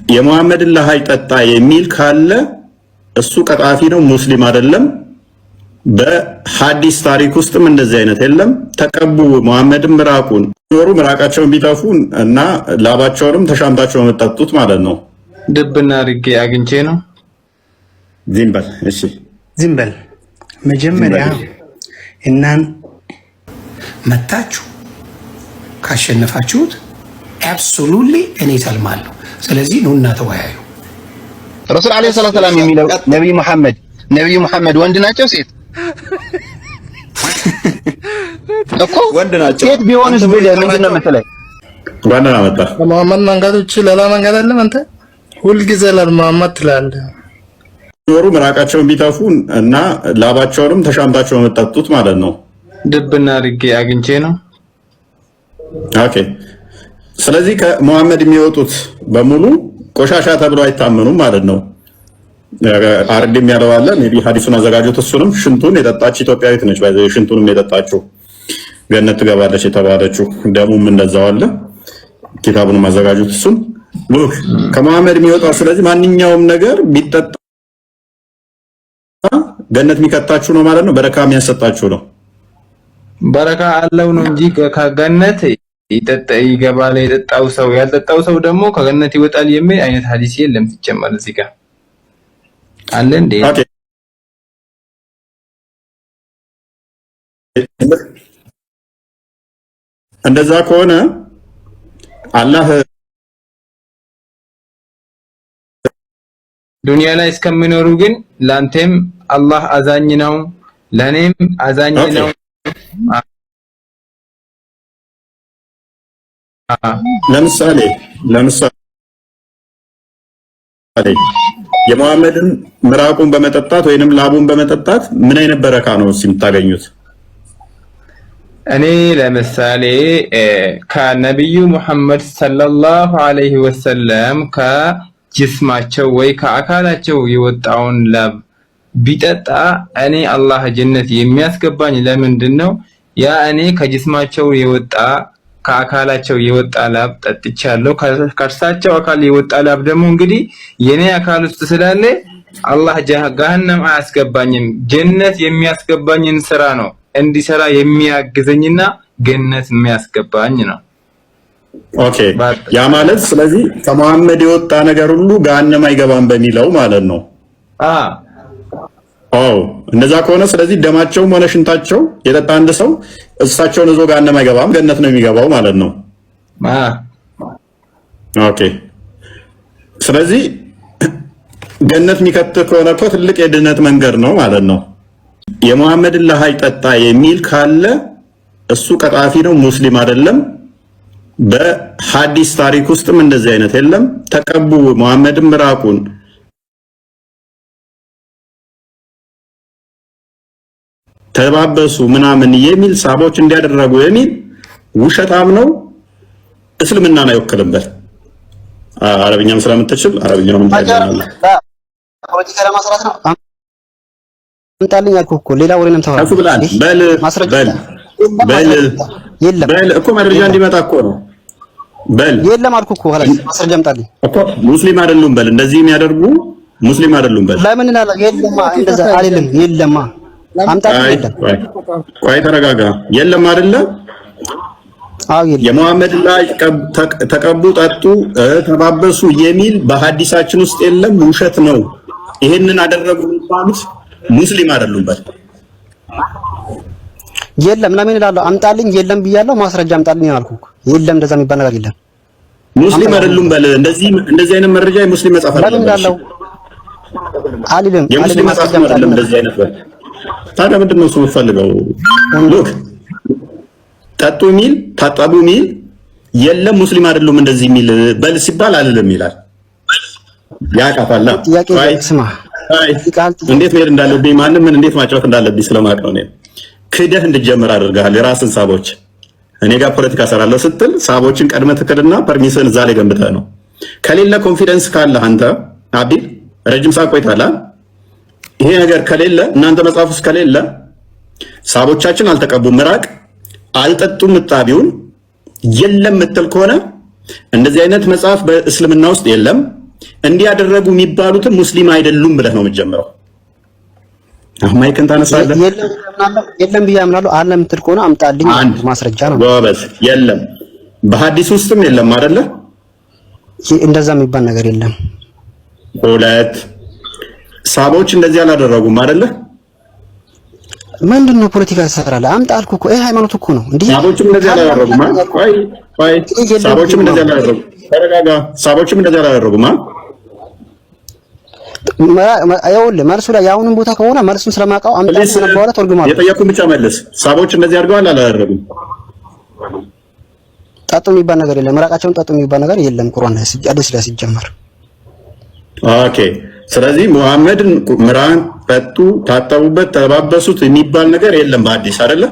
የሙሐመድን ለሃይ ጠጣ የሚል ካለ እሱ ቀጣፊ ነው፣ ሙስሊም አይደለም። በሐዲስ ታሪክ ውስጥም እንደዚህ አይነት የለም። ተቀቡ ሙሐመድን ምራቁን ኖሩ ምራቃቸውን ቢተፉ እና ላባቸውንም ተሻምታቸው የምጠጡት ማለት ነው። ድብና አድርጌ አግኝቼ ነው። ዝም በል እሺ፣ ዝም በል መጀመሪያ እናን መታችሁ ካሸነፋችሁት absolutely እኔ እሰልማለሁ። ስለዚህ ኑና ተወያዩ። ረሱል ዓለይሂ ሰላቱ ሰላም የሚለው ነብይ መሐመድ ነብይ መሐመድ ወንድ ናቸው ሴት? እኮ ወንድ ናቸው። ሴት ቢሆንስ ብለህ ምንድን ነው የምትለኝ? እንኳን ደህና መጣህ። ከመሐመድ መንገድ ውጭ ሌላ መንገድ አለም? አንተ ሁልጊዜ ለመሐመድ ትላለህ። ኖሩ ምራቃቸውን ቢተፉ እና ላባቸውንም ተሻምታቸው የምጠጡት ማለት ነው። ድብና አድርጌ አግኝቼ ነው። Okay። ስለዚህ ከሙሐመድ የሚወጡት በሙሉ ቆሻሻ ተብሎ አይታመኑም ማለት ነው። አርድም ያለው አለ። Maybe ሐዲሱን አዘጋጁት። እሱንም ሽንቱን የጠጣች ኢትዮጵያዊት ነች። ሽንቱንም የጠጣችው ገነት ትገባለች የተባለችው ደሙም እንደዛው አለ። ኪታቡንም አዘጋጁት። እሱን look ከሙሐመድ የሚወጣው ስለዚህ ማንኛውም ነገር ቢጠጣ ገነት የሚከታችሁ ነው ማለት ነው። በረካ የሚያሰጣችሁ ነው። በረካ አለው ነው እንጂ ከገነት ይጠጣ ይገባል። የጠጣው ሰው ያልጠጣው ሰው ደግሞ ከገነት ይወጣል የሚል አይነት ሐዲስ የለም። ሲጀመር እዚህ ጋር አለ እንዴ? Okay። እንደዛ ከሆነ አላህ ዱንያ ላይ እስከሚኖሩ ግን ላንተም አላህ አዛኝ ነው፣ ለኔም አዛኝ ነው። ለምሳሌ ለምሳሌ የመሐመድን ምራቁን በመጠጣት ወይንም ላቡን በመጠጣት ምን አይነት በረካ ነው የምታገኙት? እኔ ለምሳሌ ከነቢዩ ሙሐመድ ሰለላሁ ዐለይሂ ወሰለም ከጅስማቸው ወይ ከአካላቸው የወጣውን ላብ ቢጠጣ እኔ አላህ ጀነት የሚያስገባኝ ለምንድን ነው? ያ እኔ ከጅስማቸው የወጣ ከአካላቸው የወጣ ላብ ጠጥቻለሁ። ከእርሳቸው አካል የወጣ ላብ ደግሞ እንግዲህ የኔ አካል ውስጥ ስላለ አላህ ገሃነም አያስገባኝም። ጀነት የሚያስገባኝን ስራ ነው እንዲሰራ የሚያግዘኝና ገነት የሚያስገባኝ ነው። Okay፣ ያ ማለት ስለዚህ ከመሐመድ የወጣ ነገር ሁሉ ገሃነም አይገባም በሚለው ማለት ነው። አዎ እንደዛ ከሆነ ስለዚህ ደማቸውም ሆነ ሽንታቸው የጠጣ አንድ ሰው እሳቸውን ይዞ ገሃነም አይገባም፣ ገነት ነው የሚገባው ማለት ነው። Okay ስለዚህ ገነት የሚከት ከሆነ እኮ ትልቅ የድነት መንገድ ነው ማለት ነው። የሙሐመድን ለሃይ ጠጣ የሚል ካለ እሱ ቀጣፊ ነው፣ ሙስሊም አይደለም። በሐዲስ ታሪክ ውስጥም እንደዚህ አይነት የለም። ተቀቡ ሙሐመድን ምራቁን ተባበሱ ምናምን የሚል ሳቦች እንዲያደረጉ የሚል ውሸታም ነው። እስልምናን አይወክልበት። አረብኛም ስለምትችል አረብኛውንም ፖለቲካ ለማስራት ነው። አምጣልኝ አልኩህ እኮ ሌላ ወሬ ነው የምታወራው። ብላል በል በል በል በል እኮ መረጃ እንዲመጣ እኮ ነው። በል የለም አልኩህ እኮ ኸላስ ማስረጃ አምጣልኝ እኮ ሙስሊም አይደሉም በል። እንደዚህ የሚያደርጉ ሙስሊም አይደሉም በል። ለምን እላለሁ? የለማ እንደዛ አይደለም። የለማ አምጣልኝ። የለም ቆይ ተረጋጋ። የለም አይደለ? አዎ የለም። የሙሐመድ ላይ ተቀቡ፣ ጠጡ፣ ተባበሱ የሚል በሐዲሳችን ውስጥ የለም። ውሸት ነው። ይሄንን አደረጉ የሚባሉት ሙስሊም አይደሉም በል። የለም ለምን እላለሁ? አምጣልኝ። የለም ብያለሁ። ማስረጃ አምጣልኝ አልኩህ። የለም እንደዛ የሚባል ነገር የለም። ሙስሊም አይደሉም በል። እንደዚህ እንደዚህ አይነት መረጃ የሙስሊም መጽሐፍ ለምን አይደለም። እላለሁ? አልልም። የሙስሊም መጽሐፍ አይደለም እንደዚህ አይነት በል። ታዲያ ምንድን ነው እሱ የምትፈልገው? Look ጠጡ የሚል ታጠቡ የሚል የለም። ሙስሊም አይደሉም እንደዚህ የሚል በል ሲባል አልልም ይላል። ያቃታላ። ጥያቄ ስማ፣ እንዴት መሄድ እንዳለብኝ ማንም ምን እንዴት ማጫወት እንዳለብኝ ስለማቅ ነው። ክደህ እንድጀምር አድርገሃል። የራስን ሳቦች እኔ ጋር ፖለቲካ ሰራለሁ ስትል ሳቦችን ቀድመህ ትክድና premise ን እዛ ላይ ገንብተህ ነው። ከሌለ confidence ካለህ አንተ አቢል ረጅም ሰዓት ቆይተሃል። ይሄ ነገር ከሌለ እናንተ መጽሐፍ ውስጥ ከሌለ ሳቦቻችን አልተቀቡም፣ ምራቅ አልጠጡም፣ እጣቢውን የለም የምትል ከሆነ እንደዚህ አይነት መጽሐፍ በእስልምና ውስጥ የለም። እንዲያደረጉ የሚባሉትም ሙስሊም አይደሉም ብለህ ነው የምትጀምረው። አሁን mic ን ታነሳለህ። የለም ብዬ አምናለሁ። አለ የምትል ከሆነ አምጣልኝ፣ ማስረጃ ነው። ጎበዝ። የለም፣ በሐዲስ ውስጥም የለም አይደለ? እንደዛ የሚባል ነገር የለም። ሁለት፣ ሳቦች እንደዚህ አላደረጉም አይደለ? ምንድን ነው ፖለቲካ ትሰራለህ? አምጣ አልኩህ እኮ፣ ይሄ ሃይማኖት እኮ ነው። እንዲህ ሳቦችም እንደዚህ አላደረጉም። ቆይ ቆይ፣ ሳቦችም እንደዚህ አላደረጉም። ተረጋጋ። ሳቦችም እንደዚህ አላደረጉም። ይኸውልህ፣ መልሱ ላይ የአሁኑን ቦታ ከሆነ መልሱን ስለማውቀው አምጣ በኋላ ተርጉማለሁ። የጠየኩህን ብቻ መልስ። ሳቦች እንደዚህ አድርገዋል አላደረጉም? ጠጡ የሚባል ነገር የለም። ምራቃቸውን ጠጡ የሚባል ነገር የለም። ቁርአን ላይ፣ ሐዲስ ላይ ሲጀመር። Okay። ስለዚህ ሙሐመድን ምራቅ ጠጡ፣ ታጠቡበት፣ ተባበሱት የሚባል ነገር የለም በሐዲስ አይደለ?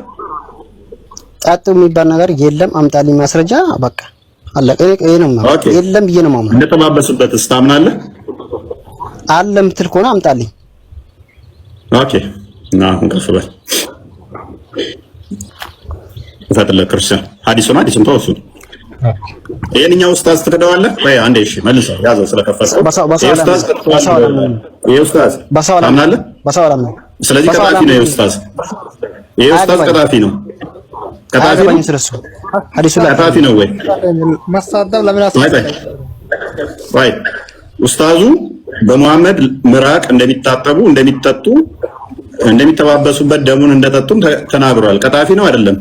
ጠጡ የሚባል ነገር የለም። አምጣልኝ ማስረጃ። በቃ አለቀ። ይሄ ነው ማለት የለም ብዬ ነው የማምነው። እንደተባበሱበት ታምናለህ? አለ የምትል ከሆነ አምጣልኝ። Okay። እና አሁን ከፍ በል፣ ፈጥለ ክርስቲያን፣ ሐዲሱን ሐዲሱን ተወሱ። ይሄንኛው ኡስታዝ ትክደዋለህ ወይ? አንዴ እሺ፣ መልሰው ያዘው ስለከፈተው። ይሄ ኡስታዝ ታምናለህ? ስለዚህ ቀጣፊ ነው። ይሄ ኡስታዝ፣ ይሄ ኡስታዝ ቀጣፊ ነው። ቀጣፊ ነው። ቀጣፊ ነው ወይ? መሳደብ ለምን አስፈለገ? ወይ ኡስታዙ በሙሐመድ ምራቅ እንደሚታጠቡ፣ እንደሚጠጡ፣ እንደሚተባበሱበት፣ ደሙን እንደጠጡም ተናግሯል። ቀጣፊ ነው አይደለም?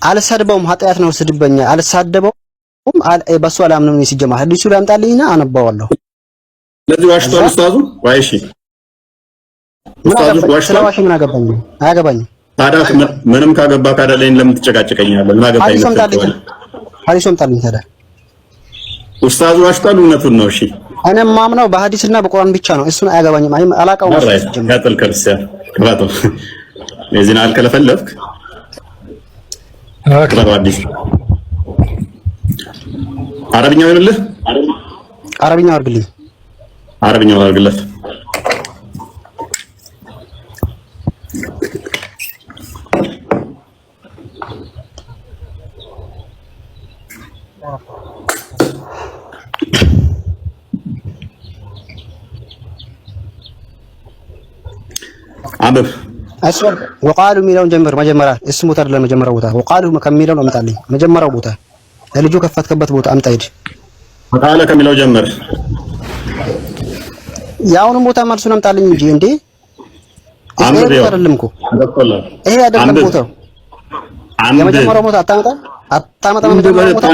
አልሰድበውም፣ ኃጢአት ነው ስድበኛ። አልሳደበውም፣ በሱ አላምንም። ነው ሲጀመር ሐዲሱ ላይ አምጣልኝና አነባዋለሁ። ስለዚህ ዋሽቷል ኡስታዙ። ዋይ እሺ፣ ኡስታዙ ዋሽቷል። ስለዋሸ ምን አገባኝ? አያገባኝም። ታዲያ ምንም ካገባ ካደለኝ ለምን ትጨቃጨቀኛለህ? ምን አገባኝ? ሐዲሱ አምጣልኝ፣ ሐዲሱ አምጣልኝ ታዲያ። ኡስታዙ ዋሽቷል፣ እውነቱን ነው። እሺ። እኔ የማምነው በሐዲስና በቁርአን ብቻ ነው። እሱን አያገባኝም። አይ አላውቀውም። ቀጥል ክርስቲያን፣ ቀጥል። የዚህን አልከለፈለፍክ አዲስ አረብኛው ይሁንልህ። አረብኛው አድርግልኝ። አረብኛው አድርግለት። አንብብ። وقالوا የሚለውን ጀምር። መጀመሪያ እሱ ቦታ አይደለም፣ መጀመሪያው ቦታ وقالوا ከሚለው ነው አምጣልኝ። መጀመሪያው ቦታ ለልጁ ከፈትከበት ቦታ አምጣ ሂድ። وقال ከሚለው ጀምር። የአሁኑን ቦታ መልሱን አምጣልኝ እንጂ እንዴ። ይሄ ቦታ አይደለም እኮ፣ ይሄ አይደለም ቦታው። የመጀመሪያው ቦታ አታመጣም፣ አታመጣም። የመጀመሪያው ቦታ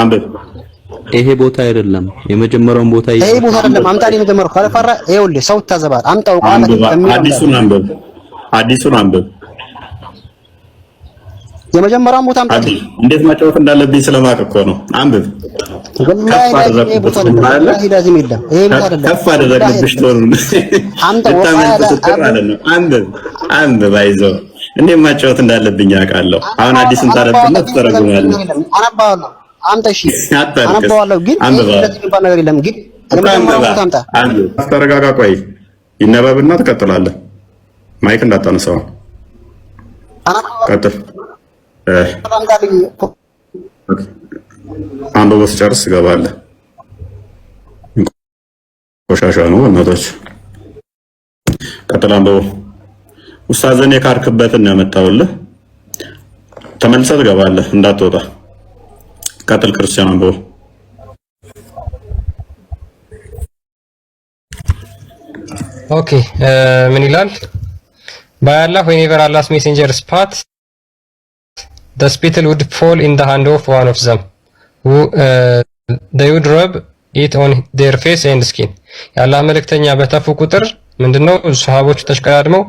አንብብ። ይሄ ቦታ አይደለም፣ የመጀመሪያውን ቦታ። ይሄ ቦታ አይደለም፣ አምጣልኝ። የመጀመሪያው ካልፈራ ይኸውልህ ሰው ይታዘባል። አምጣው። ቃል አዲሱን አንብብ። አዲሱን አንብብ። የመጀመሪያውን ቦታ አምጣልኝ። እንዴት ማጫወት እንዳለብኝ ስለማውቅ እኮ ነው። አንብብ። ወላሂ ይሄ ቦታ አይደለም። ወላሂ ላዚም የለም። ይሄ ቦታ አይደለም። ከፍ አደረግንብሽ ቶኑን። አምጣው። ልታመልጥ ስትል ማለት ነው። አንብብ፣ አንብብ። አይዞህ፣ እንዴት ማጫወት እንዳለብኝ አውቃለሁ። አሁን አዲሱን ታነብና ትተረጉማለህ። አነባዋለሁ። አምጣ። እሺ አነባዋለሁ፣ ግን እንደዚህ የሚባል ነገር የለም። ግን የመጀመሪያውን ቦታ አምጣ። አንብብ። ተረጋጋ። ቆይ ይነበብና ትቀጥላለህ። Mic እንዳታነሳው። ቀጥል። አንብቦ ስጨርስ ትገባለህ። ቆሻሻ ነው እናቶች። ቀጥል፣ አንብቦ። ኡስታዝን የካርክበትን ነው ያመጣሁልህ። ተመልሰህ ትገባለህ፣ እንዳትወጣ። ቀጥል ክርስቲያን፣ አንብቦ። Okay፣ ምን ይላል? By Allah, whenever Allah's messenger spat, the spittle would fall in the hand of one of them, who they would rub it on their face and skin። የአላህ መልእክተኛ በተፉ ቁጥር ምንድነው ሰሃቦቹ ተሽቀዳድመው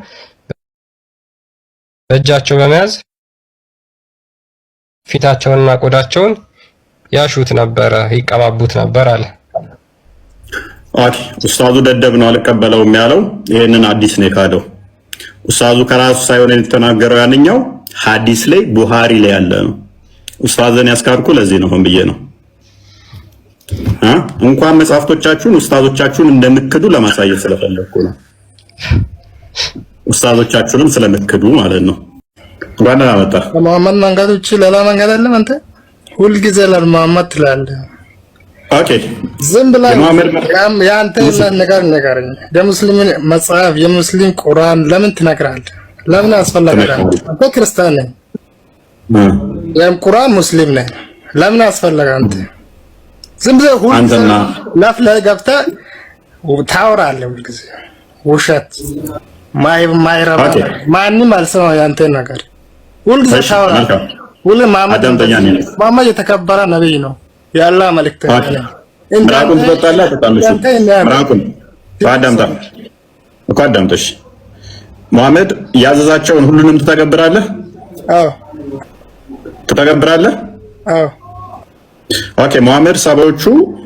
በእጃቸው በመያዝ ፊታቸውንና ቆዳቸውን ያሹት ነበረ፣ ይቀባቡት ነበር አለ። Okay፣ ኡስታዙ ደደብ ነው አልቀበለውም ያለው ይሄንን ሐዲስ ነው የካደው። ኡስታዙ ከራሱ ሳይሆን የተናገረው ያንኛው ሐዲስ ላይ፣ ቡሃሪ ላይ ያለ ነው። ኡስታዝን ያስካድኩ ለዚህ ነው፣ ሆን ብዬ ነው። እንኳን መጽሐፍቶቻችሁን ኡስታዞቻችሁን እንደምክዱ ለማሳየት ስለፈለግኩ ነው። ኡስታዞቻችሁንም ስለምክዱ ማለት ነው። እንኳን ደህና መጣህ። ከመሐመድ መንገድ ውጭ ሌላ መንገድ አለ? አንተ ሁልጊዜ ለመሐመድ ትላለህ። Okay፣ ዝም ብለህ የአንተ ነገር ንገረኝ። የሙስሊምን መጽሐፍ የሙስሊም ቁርአን ለምን ትነግራለህ? ለምን አስፈለገ? አንተ ክርስቲያን ነህ፣ የም ቁርአን ሙስሊም ነህ። ለምን አስፈለገ? አንተ ዝም ብለህ ሁሉ ላፍ ላይ ገብተህ ታወራለህ ሁልጊዜ ውሸት ማይረባ ማንም አልሰማም ያንተ ነገር ሁልጊዜ ታወራለህ። ሁሌ መሐመድ የተከበረ ነብይ ነው፣ የአላህ መልእክተኛ ነው። ምራቁን ትጠጣለህ አትጠጣም? ምራቁን አዳምጣ እኮ አዳምጠሽ። መሐመድ ያዘዛቸውን ሁሉንም ትተገብራለህ? አዎ። ትተገብራለህ? አዎ። Okay። መሐመድ ሰሃቦቹ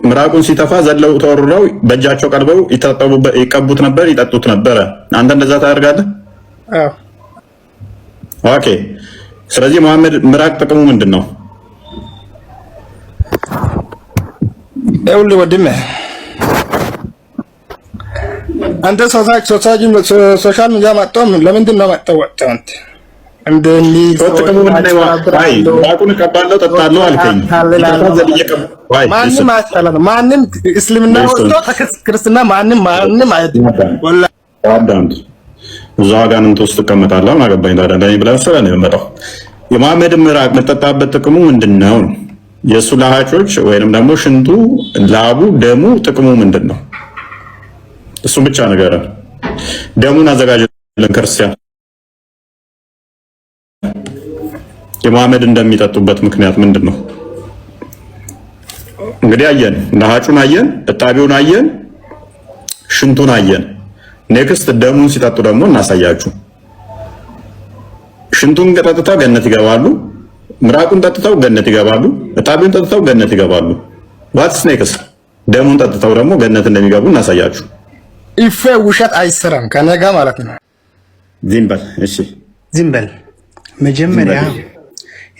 ምራቁን ሲተፋ ዘለው ተወርውረው በእጃቸው ቀልበው ይቀቡት ነበር፣ ይጠጡት ነበረ። አንተ እንደዛ ታደርጋለህ? አዎ። Okay። ስለዚህ መሐመድ ምራቅ ጥቅሙ ምንድን ነው? ይኸውልህ ወንድሜ አንተ social media መጥቶ ለምንድን ነው መጥተው ወጣው? አንተ እንደሚል ጥቅሙ ምንድን ነው? አይ ምራቁን እቀባለሁ እጠጣለሁ አልከኝ። ማንም አያስጠላም። ማንም እስልምና ወጥቶ ክርስትና ማንም ማንም አይደለም። አዳምጥ። እዛ አጋንንት ውስጥ ትቀመጣለህ። ምን አገባኝ ታዲያ? ለእኔ ብለህ መሰለህ ነው የምመጣው። የመሐመድ ምራቅ የምጠጣበት ጥቅሙ ምንድን ነው? የእሱ ለሃጮች ወይንም ደግሞ ሽንቱ፣ ላቡ፣ ደሙ ጥቅሙ ምንድን ነው? እሱን ብቻ ንገረን። ደሙን አዘጋጅልን ክርስቲያን። የመሐመድ እንደሚጠጡበት ምክንያት ምንድን ነው? እንግዲህ አየን፣ ለሃጩን አየን፣ እጣቢውን አየን፣ ሽንቱን አየን። Next ደሙን ሲጠጡ ደግሞ እናሳያችሁ። ሽንቱን ጠጥተው ገነት ይገባሉ። ምራቁን ጠጥተው ገነት ይገባሉ። እጣቢውን ጠጥተው ገነት ይገባሉ። What's next? ደሙን ጠጥተው ደግሞ ገነት እንደሚገቡ እናሳያችሁ። ኢፌ ውሸት አይሰራም ከእኔ ጋር ማለት ነው። ዝም በል እሺ፣ ዝም በል። መጀመሪያ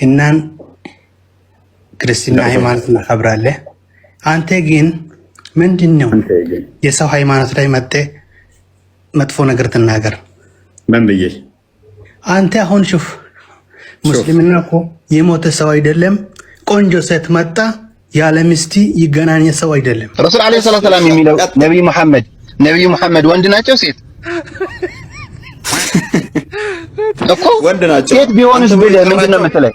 እናን ክርስትና ሃይማኖት እናከብራለን። አንተ ግን ምንድን ነው የሰው ሃይማኖት ላይ መጥተህ መጥፎ ነገር ትናገር? ምን ብዬ? አንተ አሁን شوف ሙስሊምና እኮ የሞተ ሰው አይደለም። ቆንጆ ሴት መጣ ያለ ሚስቲ ይገናኘ ሰው አይደለም። ረሱል عليه الصلاة والسلام የሚለው ነብዩ መሐመድ ነብዩ መሐመድ ወንድ ናቸው ሴት? እኮ ወንድ ናቸው። ሴት ቢሆንስ ብለህ ምንድን ነው የምትለኝ?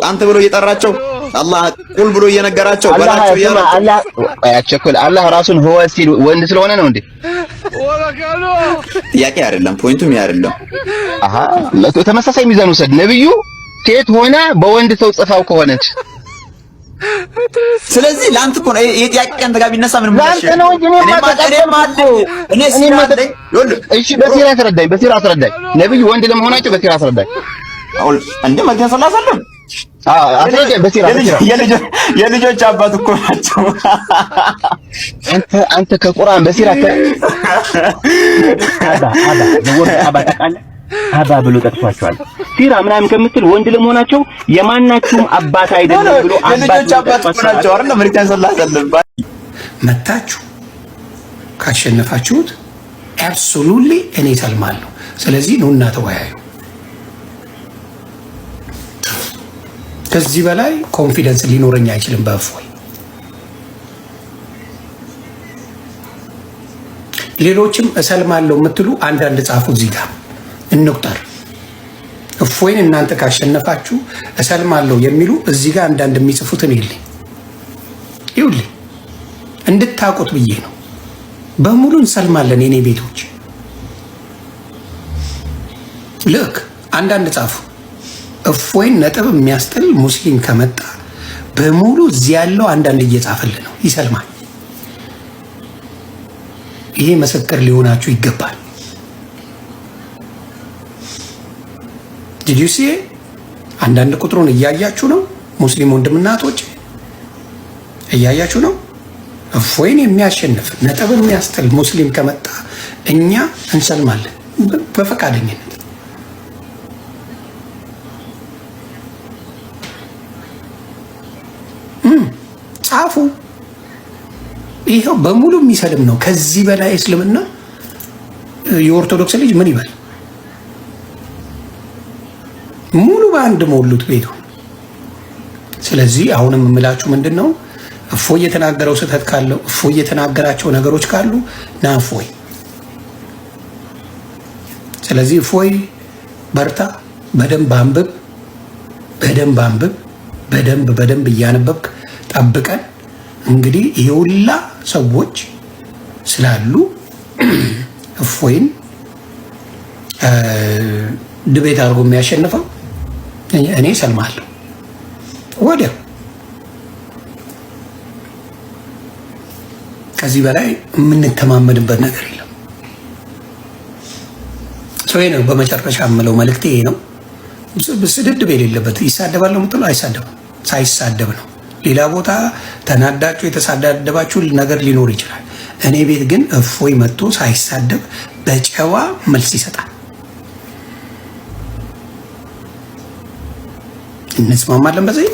አንተ ብሎ እየጠራቸው አላህ قل ብሎ እየነገራቸው በላቸው እያላቸው አላህ አቸኩል። አላህ ራሱን هو ሲል ወንድ ስለሆነ ነው እንዴ? ጥያቄ አይደለም፣ point ኡም ይሄ አይደለም። አሃ ተመሳሳይ ሚዛን ውሰድ። ነብዩ ሴት ሆና በወንድ ሰው ጽፋው ከሆነች ስለዚህ ለአንተ እኮ ነው ይሄ ጥያቄ አንተ ጋር ቢነሳ ምንም ለአንተ ነው እንጂ እኔማ ተቀበልኩ። እኔ ሲራ አለኝ። እሺ በሲራ አስረዳኝ፣ በሲራ አስረዳኝ። ነብዩ ወንድ ለመሆናቸው በሲራ አስረዳኝ። እንደ መልክተኛ ሰለላሁ ዐለይሂ ወሰለም አስረዳኝ በሲራ። የልጆች አባት እኮ ናቸው። አንተ ከቁርአን በሲራ አባ አባ ዘወር አባ ታውቃለህ? አባ ብሎ ጠቅሷቸዋል። ሲራ ምናምን ከምትል ወንድ ለመሆናቸው የማናችሁም አባት አይደለም ብሎ የልጆች አባት እኮ ናቸው አይደል? መልክተኛ ሰለላሁ ዐለይሂ ወሰለም መታችሁ ካሸነፋችሁት absolutely እኔ እሰልማለሁ። ስለዚህ ኑና ተወያዩ። ከዚህ በላይ confidence ሊኖረኝ አይችልም በእፎይ። ሌሎችም እሰልማለሁ የምትሉ አንዳንድ ጻፉ፣ እዚህ ጋር እንቁጠር። እፎይን እናንተ ካሸነፋችሁ እሰልማለሁ የሚሉ እዚህ ጋር አንዳንድ የሚጽፉትን ይልኝ ይውልኝ እንድታውቁት ብዬ ነው። በሙሉ እንሰልማለን የኔ ቤቶች። ልክ አንዳንድ ጻፉ። እፎይን ነጥብ የሚያስጥል ሙስሊም ከመጣ በሙሉ እዚህ ያለው አንዳንድ እየጻፈልን ነው፣ ይሰልማል። ይሄ ምስክር ሊሆናችሁ ይገባል። Did you see አንዳንድ ቁጥሩን እያያችሁ ነው። ሙስሊም ወንድምና እህቶች እያያችሁ ነው። እፎይን የሚያሸንፍ ነጥብ የሚያስጥል ሙስሊም ከመጣ እኛ እንሰልማለን በፈቃደኝነት። ጻፉ። ይኸው በሙሉ የሚሰልም ነው። ከዚህ በላይ እስልምና የኦርቶዶክስ ልጅ ምን ይበል? ሙሉ በአንድ ሞሉት ቤቱ። ስለዚህ አሁንም የምላችሁ ምንድን ነው፣ እፎይ የተናገረው ስህተት ካለው፣ እፎይ የተናገራቸው ነገሮች ካሉ ና እፎይ። ስለዚህ እፎይ በርታ፣ በደንብ አንብብ፣ በደንብ አንብብ፣ በደንብ በደንብ እያነበብክ ጠብቀን። እንግዲህ ይሄ ሁላ ሰዎች ስላሉ እፎይን debate አድርጎ የሚያሸንፈው እኔ ሰልማለሁ ወዲያው። ከዚህ በላይ የምንተማመንበት ነገር የለም። ሰው ነው። በመጨረሻ የምለው መልእክቴ ይሄ ነው። ስድድብ የሌለበት ይሳደባል ነው የምትለው፣ አይሳደብም። ሳይሳደብ ነው። ሌላ ቦታ ተናዳችሁ የተሳደባችሁ ነገር ሊኖር ይችላል። እኔ ቤት ግን እፎይ መጥቶ ሳይሳደብ በጨዋ መልስ ይሰጣል። እንስማማለን በዚህ።